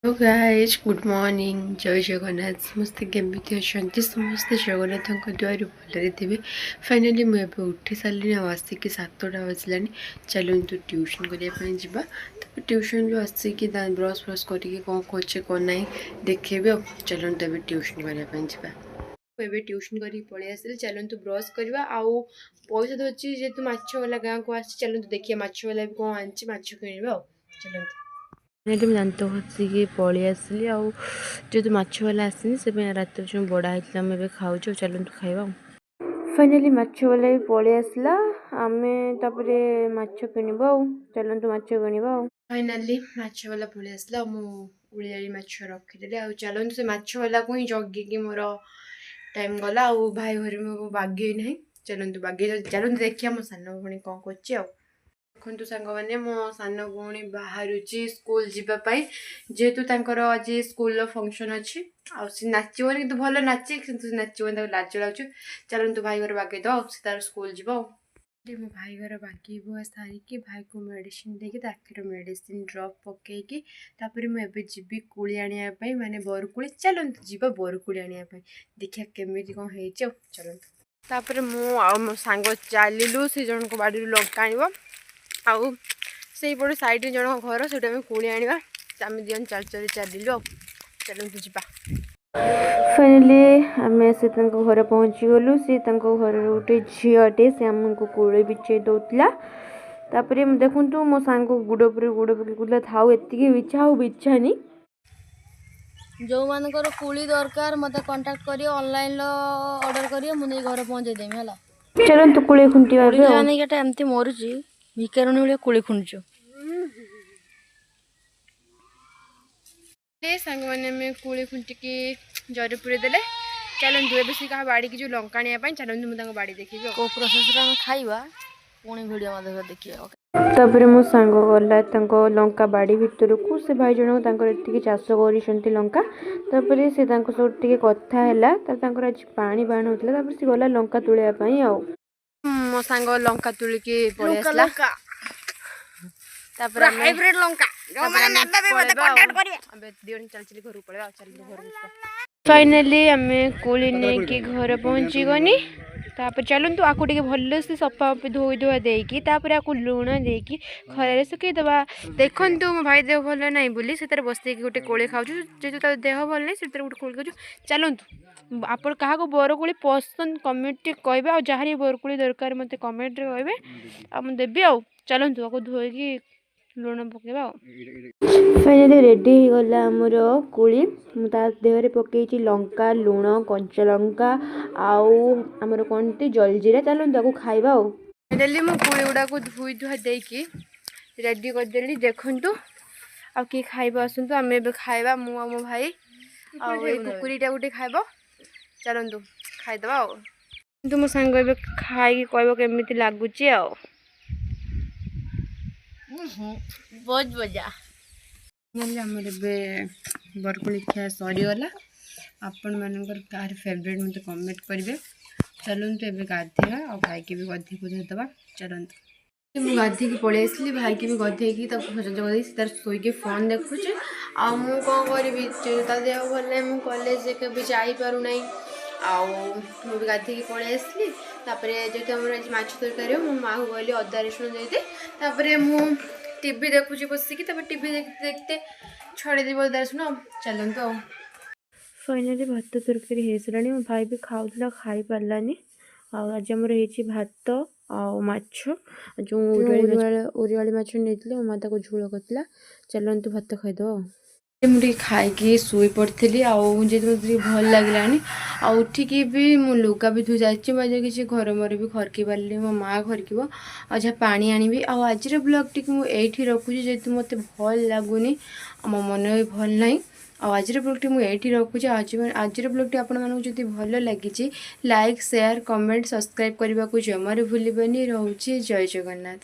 Hello guys, good morning, ଜୟ ଜଗନ୍ନାଥ। ସମସ୍ତେ କେମିତି ଅଛନ୍ତି? ସମସ୍ତେ ଜଗନ୍ନାଥଙ୍କ ଦୟାରୁ ଭଲରେ ଥିବେ। ଫାଇନାଲି ମୁଁ ଏବେ ଉଠି ସାରିଲିଣି ଆଉ ଆସିକି 7ଟା ବାଜିଲାଣି। ଚାଲନ୍ତୁ, ଟ୍ୟୁସନ୍ କରିବା ପାଇଁ ଯିବା। ତାପରେ ଟ୍ୟୁସନ୍ରୁ ଆସିକି ବ୍ରସ୍ ଫ୍ରସ୍ କରିକି କ'ଣ କରୁଛେ, କ'ଣ ନାହିଁ ଦେଖେଇବି। ଆଉ ଚାଲନ୍ତୁ, ଏବେ ଟ୍ୟୁସନ୍ କରିବା ପାଇଁ ଯିବା। ମୁଁ ଏବେ ଟ୍ୟୁସନ୍ କରିକି ପଳେଇ ଆସିଲି। ଚାଲନ୍ତୁ, ବ୍ରସ୍ କରିବା। ଆଉ ପଇସା ଧରିଛି, ଯେହେତୁ ମାଛବାଲା ଗାଁକୁ ଆସିଛି। ଚାଲନ୍ତୁ ଦେଖିବା, ମାଛବାଲା ବି କ'ଣ ଆଣିଛି, ମାଛ କିଣିବା। ଆଉ ଚାଲନ୍ତୁ। ଏଠି ମୁଁ ଦାନ୍ତ ଘଷିକି ପଳେଇ ଆସିଲି। ଆଉ ଯେହେତୁ ମାଛବାଲା ଆସିନି, ସେଥିପାଇଁ ରାତିରେ ଯେଉଁ ବଡ଼ା ହେଇଥିଲା, ଆମେ ଏବେ ଖାଉଛୁ। ଆଉ ଚାଲନ୍ତୁ ଖାଇବା। ଆଉ ଫାଇନାଲି ମାଛବାଲା ବି ପଳେଇ ଆସିଲା। ଆମେ ତାପରେ ମାଛ କିଣିବା। ଆଉ ଚାଲନ୍ତୁ, ମାଛ କିଣିବା। ଆଉ ଫାଇନାଲି ମାଛବାଲା ପଳେଇ ଆସିଲା ଆଉ ମୁଁ ଉଳିଆଳି ମାଛ ରଖିଦେଲି। ଆଉ ଚାଲନ୍ତୁ, ସେ ମାଛବାଲାକୁ ହିଁ ଜଗିକି ମୋର ଟାଇମ୍ ଗଲା। ଆଉ ଭାଇ ଘରେ ମୁଁ ବାଗେଇ ନାହିଁ। ଚାଲନ୍ତୁ, ବାଗେଇ ଚାଲନ୍ତୁ, ଦେଖିବା ମୋ ସାନ ଭଉଣୀ କ'ଣ କରୁଛି। ଆଉ ଦେଖନ୍ତୁ ସାଙ୍ଗମାନେ, ମୋ ସାନ ଭଉଣୀ ବାହାରୁଛି ସ୍କୁଲ ଯିବା ପାଇଁ, ଯେହେତୁ ତାଙ୍କର ଆଜି ସ୍କୁଲର ଫଙ୍କସନ୍ ଅଛି। ଆଉ ସେ ନାଚିବନି, କିନ୍ତୁ ଭଲ ନାଚେ, କିନ୍ତୁ ସେ ନାଚିବନି, ତାକୁ ଲାଜ ଲାଗୁଛି। ଚାଲନ୍ତୁ, ଭାଇ ଘରେ ବାଗେଇ ଦେବା ଆଉ ସେ ତାର ସ୍କୁଲ ଯିବ। ଆଉ ମୋ ଭାଇ ଘର ବାଗେଇ ବୁଆ ସାରିକି, ଭାଇକୁ ମେଡ଼ିସିନ ଦେଇକି, ତା ଆଖିର ମେଡ଼ିସିନ ଡ୍ରପ୍ ପକେଇକି, ତାପରେ ମୁଁ ଏବେ ଯିବି କୋଳି ଆଣିବା ପାଇଁ, ମାନେ ବରକୋଳି। ଚାଲନ୍ତୁ ଯିବା ବରକୋଳି ଆଣିବା ପାଇଁ, ଦେଖିବା କେମିତି କ'ଣ ହେଇଛି। ଆଉ ଚାଲନ୍ତୁ। ତାପରେ ମୁଁ ଆଉ ମୋ ସାଙ୍ଗ ଚାଲିଲୁ ସେ ଜଣଙ୍କ ବାଡ଼ିରୁ ଲଙ୍କା ଆଣିବ। ଆଉ ସେଇପଟ ସାଇଡ଼୍ରେ ଜଣଙ୍କ ଘର, ସେଇଠୁ ଆମେ କୋଳି ଆଣିବା। ଆମେ ଦୁଇ ଜଣ ଚାଲି ଚାଲି ଚାଲିଲୁ। ଆଉ ଚାଲନ୍ତୁ ଯିବା। ଫାଇନାଲି ଆମେ ସେ ତାଙ୍କ ଘରେ ପହଞ୍ଚିଗଲୁ। ସେ ତାଙ୍କ ଘରର ଗୋଟେ ଝିଅଟେ, ସେ ଆମକୁ କୋଳି ବିଛେଇ ଦେଉଥିଲା। ତାପରେ ଦେଖନ୍ତୁ, ମୋ ସାଙ୍ଗ ଗୁଡ଼ ଉପରେ ଗୋଡ଼ ପକେଇ କହୁଥିଲା, ଥାଉ ଏତିକି ବିଛା, ଆଉ ବିଛାନି। ଯେଉଁମାନଙ୍କର କୋଳି ଦରକାର, ମୋତେ କଣ୍ଟାକ୍ଟ କରିବେ, ଅନଲାଇନ୍ର ଅର୍ଡ଼ର କରିବେ, ମୁଁ ନେଇ ଘରେ ପହଞ୍ଚେଇ ଦେବି, ହେଲା। ଚାଲନ୍ତୁ କୋଳି ଖୁଣ୍ଟିବା ଏବେ। ଆଉ ନେଇକି ଏମିତି ମରୁଛି, ଭିକାରୁଣୀ ଭଳିଆ କୋଳି ଖୁଣ୍ଟୁଛୁ। ସାଙ୍ଗମାନେ, ଆମେ କୋଳି ଖୁଣ୍ଟିକି ଜରି ପୁରେଇ ଦେଲେ। ଚାଲନ୍ତୁ, ଏବେ ସେ କାହା ବାଡ଼ିକି ଯେଉଁ ଲଙ୍କା ଆଣିବା ପାଇଁ। ଚାଲନ୍ତୁ, ମୁଁ ତାଙ୍କ ବାଡ଼ି ଦେଖିବି। କେଉଁ ପ୍ରୋସେସ୍ରେ ଆମେ ଖାଇବା, ପୁଣି ଭିଡ଼ିଓ ମାଧ୍ୟମରେ ଦେଖିବା। ତାପରେ ମୋ ସାଙ୍ଗ ଗଲା ତାଙ୍କ ଲଙ୍କା ବାଡ଼ି ଭିତରକୁ। ସେ ଭାଇ ଜଣକ ତାଙ୍କର ଏତିକି ଚାଷ କରିଛନ୍ତି ଲଙ୍କା। ତାପରେ ସେ ତାଙ୍କ ସହ ଟିକେ କଥା ହେଲା। ତାପରେ ତାଙ୍କର ଆଜି ପାଣି ବାଣ ହେଉଥିଲା। ତାପରେ ସେ ଗଲା ଲଙ୍କା ତୋଳିବା ପାଇଁ। ଆଉ ମୋ ସାଙ୍ଗ ଲଙ୍କା ତୋଳିକି ପଳେଇ ଆସିଲା। ତାପରେ ଆମେ ହାଇବ୍ରିଡ୍ ଲଙ୍କା ଯେଉଁମାନେ ନେବେ ବି ମୋତେ କଣ୍ଟାକ୍ଟ କରିବେ। ଆମେ ଦୁଇ ଜଣ ଚାଲି ଚାଲି ଘରକୁ ପଳେଇବା। ଆଉ ଚାଲିଲୁ ଘରକୁ। ଫାଇନାଲି ଆମେ କୋଳି ନେଇକି ଘରେ ପହଞ୍ଚିଗନି। ତାପରେ ଚାଲନ୍ତୁ, ଆକୁ ଟିକେ ଭଲସେ ସଫା ଧୋଇ ଧୁଆ ଦେଇକି, ତାପରେ ଆକୁ ଲୁଣ ଦେଇକି ଖରାରେ ଶୁଖେଇଦେବା। ଦେଖନ୍ତୁ, ମୋ ଭାଇ ଦେହ ଭଲ ନାହିଁ ବୋଲି ସେ ତାର ବସେଇକି ଗୋଟେ କୋଳି ଖାଉଛୁ। ଯେହେତୁ ତାର ଦେହ ଭଲ ନାହିଁ, ସେଥିରେ ଗୋଟେ କୋଳି ଖାଉଛୁ। ଚାଲନ୍ତୁ, ଆପଣ କାହାକୁ ବରକୋଳି ପସନ୍ଦ, କମେଣ୍ଟରେ କହିବେ। ଆଉ ଯାହାର ବି ବରକୋଳି ଦରକାର, ମୋତେ କମେଣ୍ଟରେ କହିବେ, ଆଉ ମୁଁ ଦେବି। ଆଉ ଚାଲନ୍ତୁ, ଆକୁ ଧୋଇକି ଲୁଣ ପକାଇବା। ଆଉ ଫାଇନାଲି ରେଡ଼ି ହେଇଗଲା ଆମର କୋଳି। ମୁଁ ତା ଦେହରେ ପକେଇଛି ଲଙ୍କା, ଲୁଣ, କଞ୍ଚା ଲଙ୍କା ଆଉ ଆମର କଣତି ଜଲଜିରା। ଚାଲନ୍ତୁ, ତାକୁ ଖାଇବା। ଆଉ ଫାଇନାଲି ମୁଁ କୋଳି ଗୁଡ଼ାକୁ ଧୋଇ ଧୁଆ ଦେଇକି ରେଡ଼ି କରିଦେଲି। ଦେଖନ୍ତୁ, ଆଉ କିଏ ଖାଇବ ଆସନ୍ତୁ। ଆମେ ଏବେ ଖାଇବା, ମୁଁ ଆଉ ମୋ ଭାଇ, ଆଉ ଏଇ କୁକୁରିଟା ଗୋଟେ ଖାଇବ। ଚାଲନ୍ତୁ, ଖାଇଦେବା। ଆଉ କିନ୍ତୁ ମୋ ସାଙ୍ଗ ଏବେ ଖାଇକି କହିବ କେମିତି ଲାଗୁଛି। ଆଉ ବହୁତ ମଜା। ଫାଇନାଲି ଆମର ଏବେ ବରକୋଳି ଖିଆ ସରିଗଲା। ଆପଣମାନଙ୍କର କାହାର ଫେଭରେଟ୍, ମୋତେ କମେଣ୍ଟ କରିବେ। ଚାଲନ୍ତୁ, ଏବେ ଗାଧେଇବା ଆଉ ଭାଇକି ବି ଗାଧେଇ ଗୁଧେଇ ଦେବା। ଚାଲନ୍ତୁ, ମୁଁ ଗାଧେଇକି ପଳେଇ ଆସିଲି। ଭାଇକି ବି ଗାଧେଇକି ତାକୁ ସଜ କରିଦେଇକି ସେ ତାର ଶୋଇକି ଫୋନ୍ ଦେଖୁଛି। ଆଉ ମୁଁ କ'ଣ କରିବି? ଯେହେତୁ ତା ଦେହ ଭଲ ନାହିଁ, ମୁଁ କଲେଜ କେବେ ଯାଇପାରୁନାହିଁ। ଆଉ ମୁଁ ବି ଗାଧେଇକି ପଳେଇ ଆସିଲି। ତାପରେ ଯେହେତୁ ଆମର ଆଜି ମାଛ ତରକାରୀ ହେବ, ମୋ ମାଆକୁ କହିଲି ଅଦା ରସୁଣ ଦେଇଦେ। ତାପରେ ମୁଁ ଟିଭି ଦେଖୁଛି ବସିକି। ତାପରେ ଟିଭି ଦେଖତେ ଦେଖତେ ଛଡ଼େଇଦେବି ଅଦା ରସୁଣ। ଆଉ ଚାଲନ୍ତୁ। ଆଉ ଫାଇନାଲି ଭାତ ତରକାରୀ ହେଇସାରିଲାଣି। ମୋ ଭାଇ ବି ଖାଉଥିଲା, ଖାଇପାରିଲାନି। ଆଉ ଆଜି ଆମର ହେଇଛି ଭାତ ଆଉ ମାଛ, ଯେଉଁ ଉରିଆଳି ମାଛ ନେଇଥିଲେ, ମୋ ମା ତାକୁ ଝୋଳ କରିଥିଲା। ଚାଲନ୍ତୁ, ଭାତ ଖାଇଦେବା। ଆଉ ମୁଁ ଟିକେ ଖାଇକି ଶୋଇ ପଡ଼ିଥିଲି। ଆଉ ଯେହେତୁ ମୋତେ ଟିକେ ଭଲ ଲାଗିଲାନି, ଆଉ ଉଠିକି ବି ମୁଁ ଲୁଗା ବି ଧୋଇ ଯାଇଛି। ମୁଁ ଆଜି କିଛି ଘର ମୋର ବି ଖରକି ପାରିଲି, ମୋ ମାଆ ଖରକିବ ଆଉ ଯାହା ପାଣି ଆଣିବି। ଆଉ ଆଜିର ବ୍ଲଗ୍ଟିକୁ ମୁଁ ଏଇଠି ରଖୁଛି, ଯେହେତୁ ମୋତେ ଭଲ ଲାଗୁନି ଆଉ ମୋ ମନ ବି ଭଲ ନାହିଁ। ଆଉ ଆଜିର ବ୍ଲଗ୍ଟି ମୁଁ ଏଇଠି ରଖୁଛି। ଆଜିର ବ୍ଲଗ୍ଟି ଆପଣମାନଙ୍କୁ ଯଦି ଭଲ ଲାଗିଛି, ଲାଇକ୍, ସେୟାର, କମେଣ୍ଟ, ସବସ୍କ୍ରାଇବ୍ କରିବାକୁ ଜମାରୁ ଭୁଲିବେନି। ରହୁଛି, ଜୟ ଜଗନ୍ନାଥ।